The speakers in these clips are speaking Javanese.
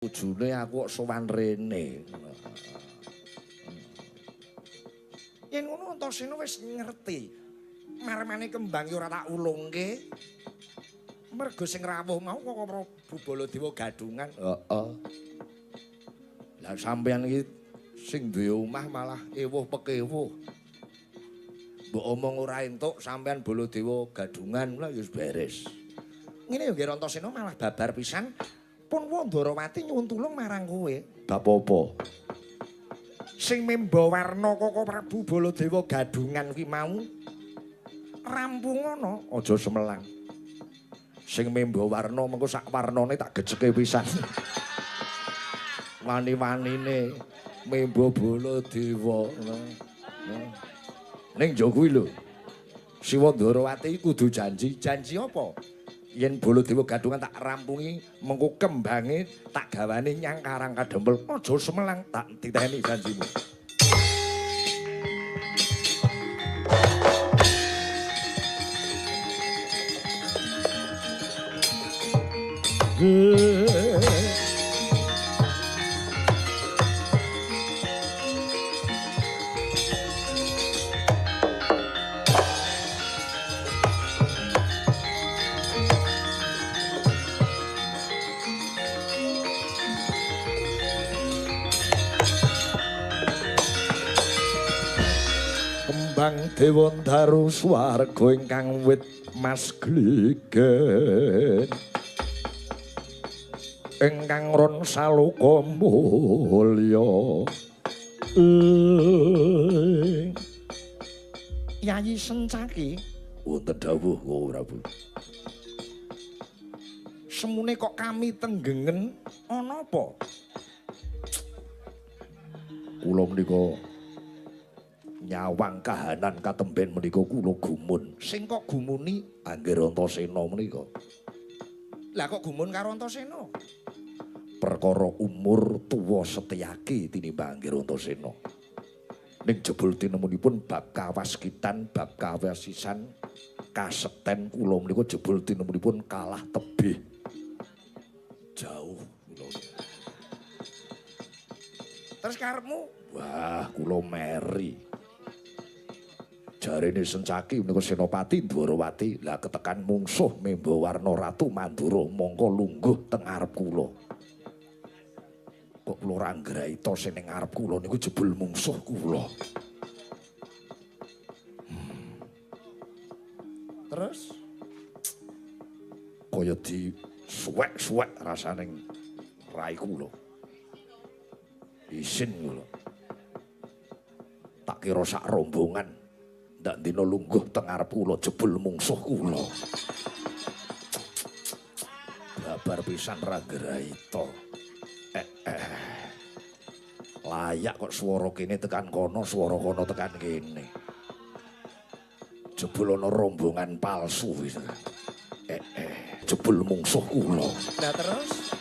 Kudune aku kok sowan rene. Yen ngono Antasena wis ngerti. Marmane kembang ya ora tak ulungke. Mergo sing rawuh mau kok Prabu Baladewa gadungan. Heeh. Lah sampeyan iki sing duwe omah malah ewuh pekewuh. Mbok omong ora entuk sampeyan Baladewa gadungan lah ya wis beres. Ngene ya nggih Antasena malah babar pisan. Pun Wandarawati nyuwun tulung marang kowe. Bab apa? Sing memba warna Koko Prabu Baladewa gadungan kuwi mau rampungono, aja semelang. Sing memba warna mengko sak warnane tak gejeke pisan. Wani-wanine memba Baladewa. Ning yo kuwi lho. Si Wandarawati kudu janji. Janji apa? Yen Baladewa gadungan tak rampungi mengko kembange tak gawane nyang Karang Kadempel. Aja semelang, tak titeni janjimu. Kembang Dewandaru swarga ingkang wit mas gligen ingkang ron saloka mulya. Yayi Sencaki wonten dawuh Prabu. Semune kok kami tenggengen ana apa? Kula menika nyawang kahanan katemben menika kula gumun. Sing kok gumuni Angger Antasena menika. Lah kok gumun karo Antasena? Perkara umur tuwa Setyaki tinimbang Angger Antasena. Ning jebul tinemunipun bab kawaskitan, bab kawasisan, kasekten kula menika jebul tinemunipun kalah tebih jauh kula. Terus karepmu? Wah, kula meri. Jarene Sencaki menika Senopati Ndwarawati, lah ketekan mungsuh memba warna Ratu Mandura mongko lungguh teng ngarep kula. Kok kula ora nggraita sing ning ngarep kula niku jebul mungsuh kula. Terus kaya di suwek-suwek rasane rai kula. Isin kula. Tak kira sak rombongan ndak dina lungguh teng ngarep kula jebul mungsuh kula. Babar pisan ra ngraita. Layak kok swara kene tekan kono, swara kono tekan kene. Jebul ana rombongan palsu wis. Jebul mungsuh kula. Lah terus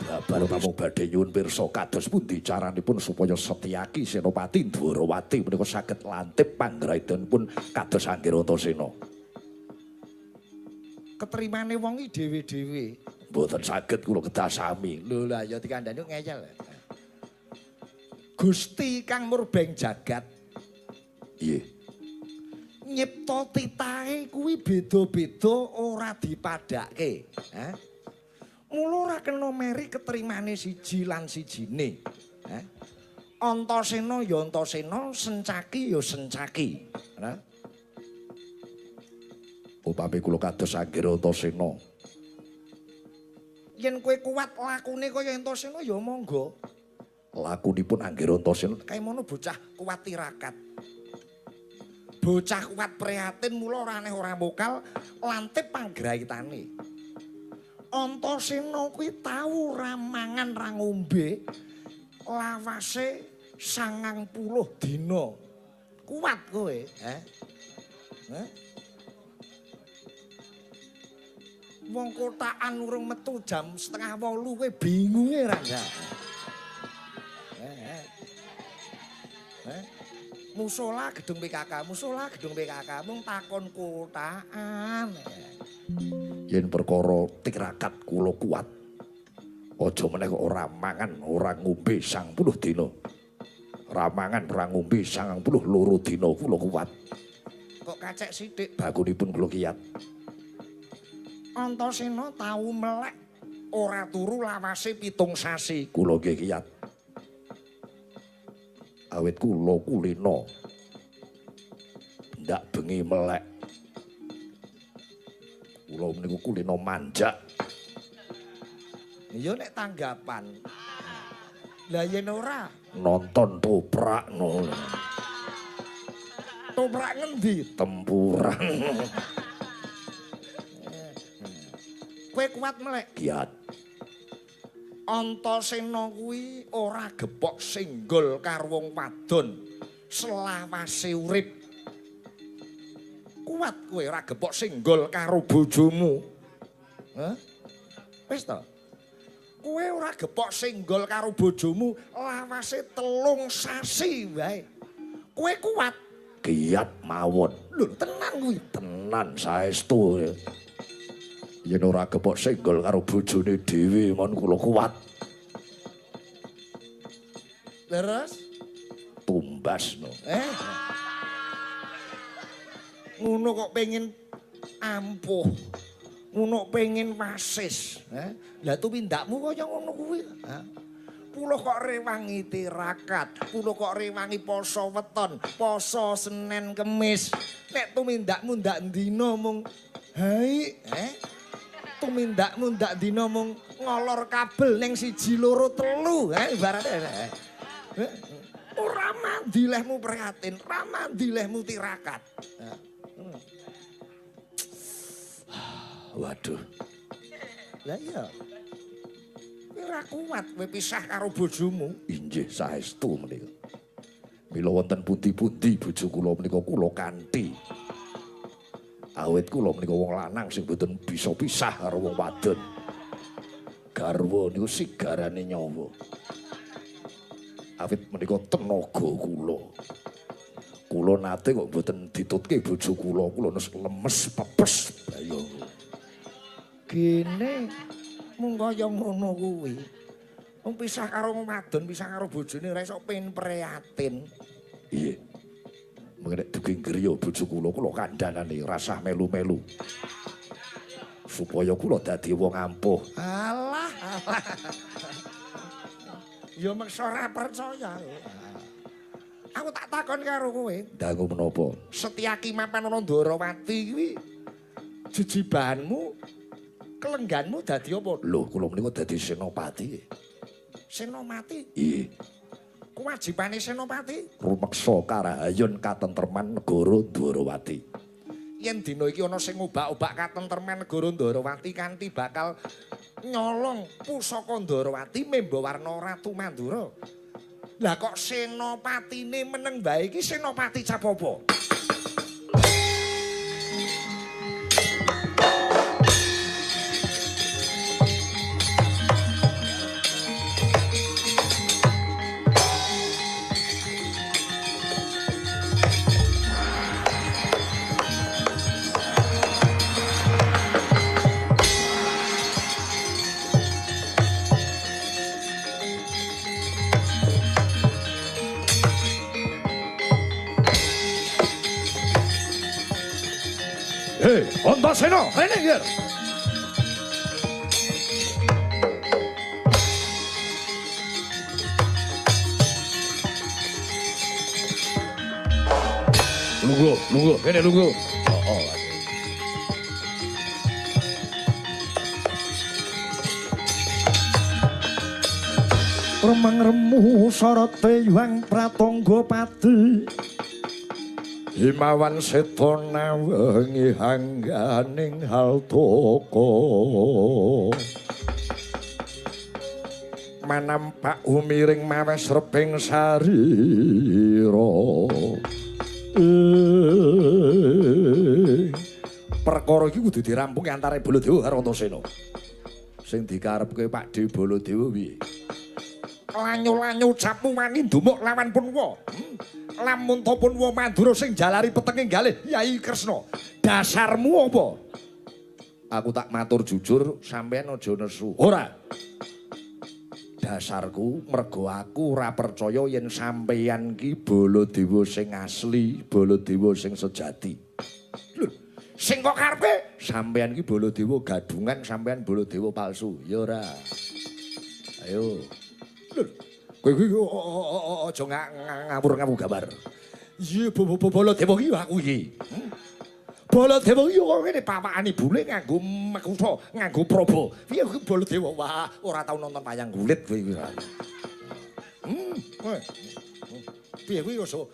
babar namung badhe nyuwun pirsa kados pundi caranipun supaya Setyaki Senopati Ndwarawati menika saged lantip panggraidhanipun kados Angger Antasena. Keterimane wong iki dhewe-dhewe. Mboten saged kula kedah sami. Lho lah ya dikandhani ngeyel. Gusti kang murbeng jagat. Nggih. Nyipta titahe kuwi beda-beda ora dipadhake. Hah? Mula ora kena meri keterimane siji lan sijine. Hah? Antasena ya Antasena, Sencaki ya Sencaki. Hah? Upami kula kados Angger Antasena. Yen kowe kuat lakune kaya Antasena ya monggo. Lakunipun Angger Antasena kaya mono bocah kuat tirakat. Bocah kuat prihatin mula ora aneh ora mokal lantip panggraitane. Antasena kuwi tau ra mangan ra ngombe lawase 90 dina. Kuat kowe, heh? Heh? Wong kotakan urung metu jam 7:30 kowe bingunge ra enggak? Musola gedung PKK, musola gedung PKK mung takon kotakan. Yen perkara tirakat kula kuat. Aja meneh kok ora mangan, ora ngombe 90 dina. Ora mangan, ora ngombe 92 dina kula kuat. Kok kacek sithik bakunipun kula kiyat. Antasena tau melek ora turu lawase 7 sasi. Kula nggih kiyat. Awit kula kulina. Ndak bengi melek. Kula meniku kulina manjak. Ya nek tanggapan. Lah yen ora nonton toprak no. Toprak ngendi? Tempuran. Kowe kuat melek? Kiat. Antasena kuwi ora gepok singgol karo wong wadon selawase urip. Kuat kowe ora gepok singgol karo bojomu. Hah? Wis to? Kowe ora gepok singgol karo bojomu lawase 3 sasi wae. Kowe kuat? Kiat mawon. Lho, tenan kuwi. Tenan saestu. Yen ora gepok singgol karo bojone dhewe mon kula kuat. Terus tumbas no. Ngono kok pengen ampuh. Ngono pengen wasis, Lah tumindakmu kaya ngono kuwi, ha? Pulo kok rewangi tirakat, pulo kok rewangi poso weton, poso Senin Kemis. Nek tumindakmu ndak ndina mung hai, Tumindakmu ndak ndina mung ngolor kabel ning 1 2 3, ibarate. Ora mandi lehmu prihatin, ora mandi lehmu tirakat. Waduh. Lah iya. Kowe ora kuat kowe pisah karo bojomu. Inggih saestu menika. Mila wonten pundi-pundi bojo kula menika kula kanthi. Awit kula menika wong lanang sing mboten bisa pisah karo wong wadon. Garwa niku sigarane nyawa. Awit menika tenaga kula. Kula nate kok mboten ditutke bojo kula, kula lemes pepes bayo. Gene mung kaya ngono kuwi. Wong pisah karo wong wadon, pisah karo bojone ora iso pen prihatin. Iya. Mengko nek dugi griya bojo kula, kula kandhanane rasah melu-melu. Supaya kula dadi wong ampuh. Alah, alah. Ya meksa ora percaya. Aku tak takon karo kowe. Dangu menapa? Setyaki mapan ana Ndorowati kuwi jejibahanmu kelengganmu dadi apa? Lho, kula menika dadi senopati. Senopati? Iya. Kewajibane senopati? Rumeksa karahayon katentreman negara Ndorowati. Yen dina iki ana sing ngobak-obak katentreman negara Ndorowati kanthi bakal nyolong pusaka Ndorowati memba warna Ratu Mandura. Lah kok senopatine meneng bae iki senopati cap apa? Hei, Antasena, rene iki. Lungguh, lungguh, kene lungguh. Oh, oh. Remang remu sorote Hyang Pratangga Pati. Himawan seta nawengi hangganing haltaka. Manampak umiring mawes reping sarira. Perkara iki kudu dirampungi antara Baladewa karo Antasena. Sing dikarepke Pakdhe Baladewa piye? Lanyu-lanyu ucapmu wani ndumuk lawan Punwa. Lamun to Punwa Mandura sing jalari petenge galih Yai Kresna. Dasarmu apa? Aku tak matur jujur, sampeyan aja nesu. Ora. Dasarku mergo aku ora percaya yen sampeyan ki Baladewa sing asli, Baladewa sing sejati. Lho, sing kok karepe? Sampeyan ki Baladewa gadungan, sampeyan Baladewa palsu. Ya ora. Ayo. Lho, kowe kuwi aja ngawur-ngawur gambar. Iya, Baladewa ki aku iki. Baladewa iki kok ngene papakane bule nganggo makutha, nganggo probo. Piye kuwi Baladewa? Wah, ora tau nonton wayang kulit kowe iki. Kowe. Piye kuwi iso